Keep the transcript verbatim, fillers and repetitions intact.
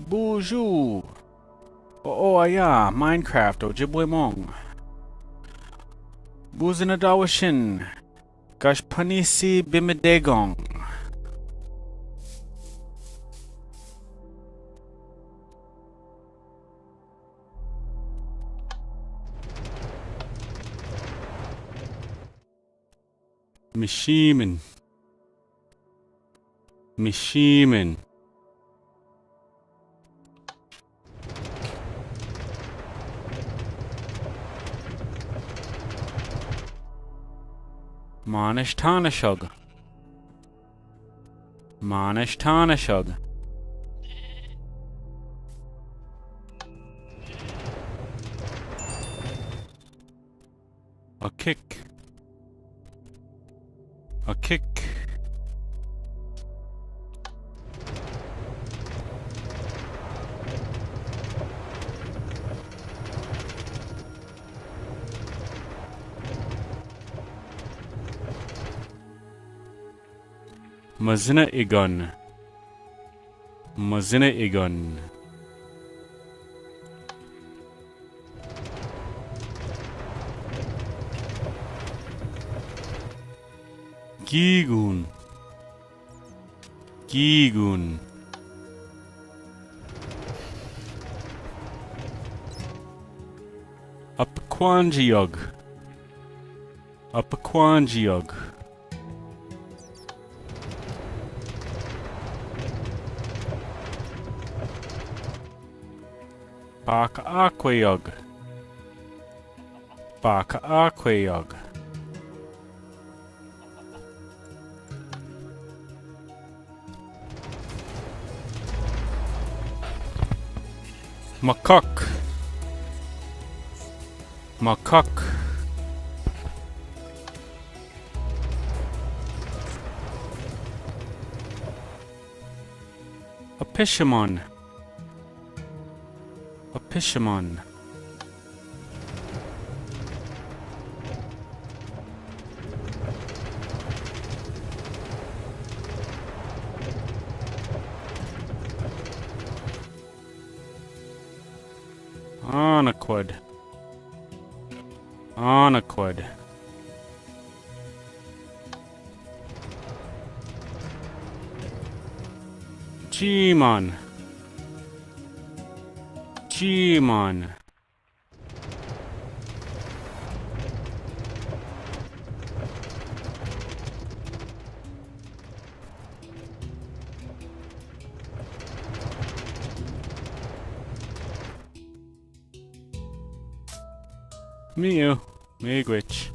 Bonjour. O, o, aya, Minecraft, Ojibwe mong. Bozine dawa shen. Gash panisi bimidegong. Mishimen. Mishimen. Manish tanishug. Manish tanishug. A kick. A kick. Mazina igon. Mazina igon. Gigun. Gigun. Apakwanjiyug. Apakwanjiyug. Pakaakweyug. Pakaakweyug. Makak. Makak. Apishamon. Apishamon. Anakwad. Anakwad. G-Man. G-Man. Miyu, miigwech.